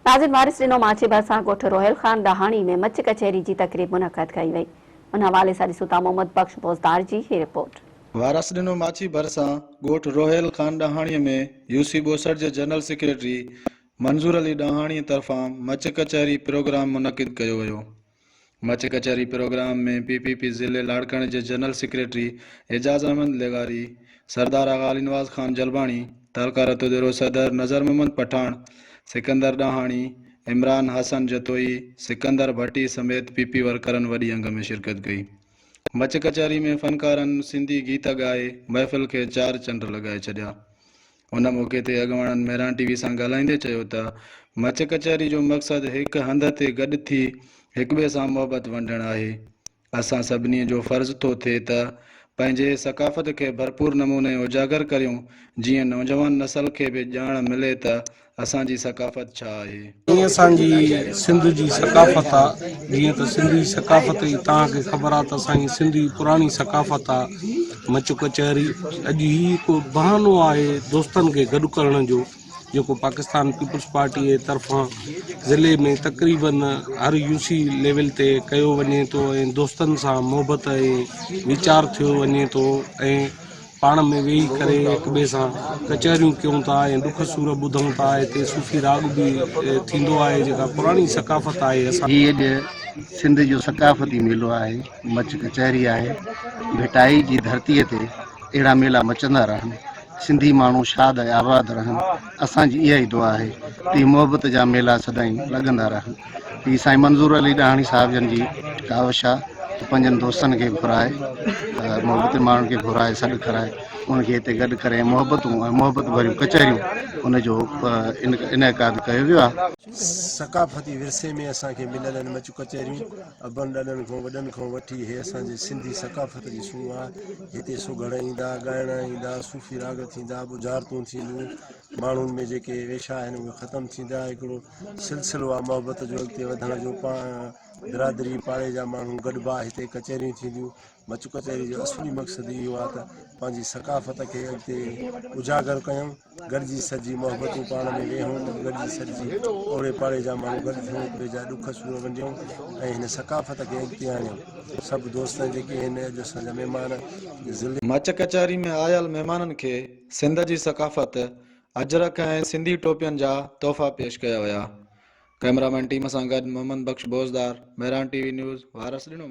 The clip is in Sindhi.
ناظر وارث ڏنو ماڇي ڀرسان ڳوٺ روهيل خان ڏاهاڻي ۾ مچ ڪچهري جي تقريب منعقد ڪئي وئي. ان حوالي سان ڏسون ٿا محمد بخش بوزدار جي هي رپورٽ. وارث ڏنو ماڇي ڀرسان ڳوٺ روهيل خان ڏاهاڻي ۾ يو سي ٻوسڙ جي جنرل سيڪريٽري منظور علي ڏاهاڻي طرفان مچ ڪچهري پروگرام منعقد ڪيو ويو. مچ ڪچهري پروگرام ۾ پي پي پي ضلعي لاڙڪاڻي جي جنرل سيڪريٽري اعجاز احمد لغاري، سردار آغا علي نواز خان جلباڻي، تعلقه رتوديرو صدر نظر محمد پٺاڻ، سڪندر ڏاهاڻي، عمران حسن جتوئي، سڪندر ڀٽي سميت پي پي ورڪرن وڏي انگ ۾ شرڪت ڪئي. مچ ڪچهري ۾ فنڪارن سنڌي گيت ڳائي محفل کي چار چنڊ لڳائي ڇڏيا. ان موقعي تي اڳواڻن مهراڻ ٽي وي سان ڳالهائيندي چيو ته مچ ڪچهري جو مقصد هڪ هنڌ تي گڏ ٿي هڪٻئي سان محبت ونڊڻ آهي. اسان سڀني جو فرض ٿو ٿئي ته پنهنجي ثقافت کي ڀرپور نموني اجاگر ڪريون جيئن نوجوان نسل کي به ڄاڻ ملي ته اسان جي ثقافت ڇا آهي. ائين اسان جي سنڌ جي ثقافت آ جيئن ته سنڌي ثقافت جي توهان کي خبر آ ته اسان جي سنڌ جي پراڻي ثقافت آ مچ ڪچهري اڄ هي هڪ بهانو آهي دوستن کي گڏ ڪرڻ جو جيڪو پاڪستان پيپلز پارٽي جي طرفان ضلعي ۾ تقريبن هر يو سي ليول تي ڪيو وڃي ٿو ۽ دوستن سان محبت ۽ ويچار ٿيو وڃي ٿو ۽ پاڻ ۾ ويهي ڪري هڪ ٻئي سان ڪچهريون ڪيون ٿا ۽ ڏک سور ٻڌون ٿا هتي صوفي راڳ به ٿيندو آهي جيڪا پراڻي ثقافت آهي اسان هي اڄ سنڌ جو ثقافتي ميلو آهي، مچ ڪچهري آهي، ڀٽائي جي ڌرتيء تي اهڙا ميلا مچندا رهن، سنڌي ماڻهو شاد ۽ آباد رهن، اسان جي اها ئي دعا آهي ته هي محبت جا ميلا سدائين لڳندا رهن. هي سائين منظور علي ڏاهاڻي صاحب جن جي ڪاوش آ ته پنهنجن دوستن کي گهرائي محبتي ماڻهن کي گهرائي سڏ ڪرائي انهن کي هتي گڏ ڪري ۽ محبتون ۽ محبت ڀريون ڪچهريون ان جو انعقاد ڪيو ويو آ. ثقافتي ورثي ۾ اسان کي مليل آهن مچ ڪچهريون ابن ڏاڏن کان وڏن کان وٺي هي اسان جي سنڌي ثقافت جي سونهن آ هتي سگهڙ ايندا ڳائڻا ايندا صوفي راڳ ٿيندا ٻجهارتون ٿينديون ماڻهن ۾ جيڪي ويشا آهن اهي ختم ٿيندا هڪڙو سلسلو آ محبت جو اڳتي وڌڻ جو پاڻ برادري پاڙي جا ماڻهو گڏبا هتي ڪچهريون ٿينديون مچ ڪچهري جو اصلي مقصد اهو آ ته پنهنجي ثقافت کي اڳتي اجاگر ڪيون گڏجي سڏجي محبتون پاڻ ۾ ويهون گڏجي سڏجي اوڙي پاڙي جا ماڻهو گڏ ٿيون هڪ ٻئي جا ڏک سور ونڊيون ۽ هن ثقافت کي اڳتي آڻيون سڀ دوست جيڪي هن اڄ اسان جا مهمان ضلعي مچ ڪچهري ۾ آيل مهمانن کي سنڌ جي ثقافت اجرڪ ۽ سنڌي ٽوپين جا تحفا پيش ڪيا ويا. ڪئميرا مين ٽيم سان گڏ Muhammad Bakhsh Bozdar, Mehran T V news, Waris Dino.